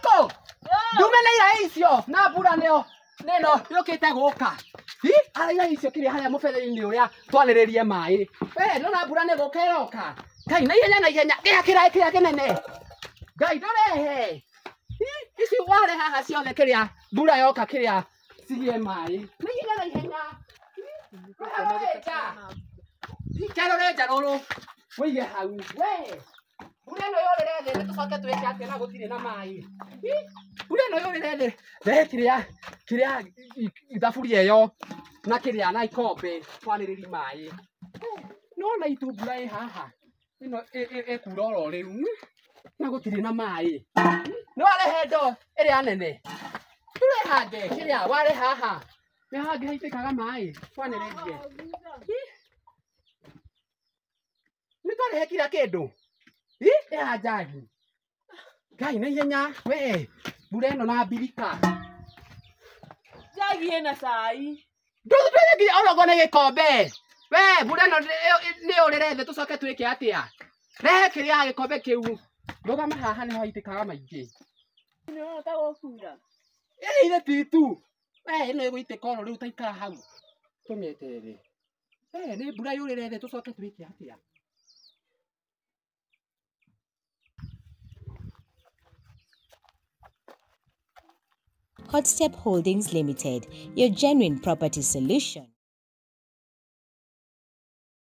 Wanjikũ ndume na iraĩ icio na mbura nĩyo nĩno yũkĩte gũka. Hi, ara icio kĩrĩa harĩa mũberethi-inĩ ũrĩa twanĩrĩrie maĩ. We ndona mbura nĩ gũka ĩroka. Ngai na ihenya na ihenya gĩa kĩraĩ kĩrĩa kĩnene. Ngai ndũrehe. Hi, ici ware haha ciothe kĩrĩa mbura yoka kĩrĩa cigĩe maĩ. Na ihenya na ihenya. Kĩrũrenja rũrũ wĩige hau. We mbura ĩno yũrĩre thĩ nĩ tũcoke twĩke atĩa na gũtirĩ na maĩ. Mbura ĩno yũrĩre thĩ rehe kĩrĩa kĩrĩa thaburia ĩyo na kĩrĩa na ikombe twanĩrĩri maĩ. Nĩwona itu mbura ĩ haha ĩno ĩkura oro rĩu na gũtirĩ na maĩ. Nĩ warehe ndoo ĩrĩa nene tũrehange kĩrĩa ware haha nĩ hangĩ haitĩkaga maĩ twanĩrĩrie. Nĩ twarehe kila kĩndũ. Ĩha njagi. Ngai na ihenya we mbura ĩno na mbirika. Njagi ĩna cai. Ndũthuthurie nginya onokorwo nĩ gĩkombe. We mbura ĩno nĩ yũrĩre thĩ tũcoke twĩke atĩa? Rehe kĩrĩa gĩkombe kĩu. Rũgama haha nĩho haitĩkaga maingĩ. Nĩũrona ta gũkura. Ĩ ithe ti tu. We ĩno ĩgũitĩka oro rĩu taikara hau. Tũmĩeterere. We nĩ mbura yũrĩre thĩ tũcoke twĩke atĩa? Hotstep Holdings Limited, your genuine property solution.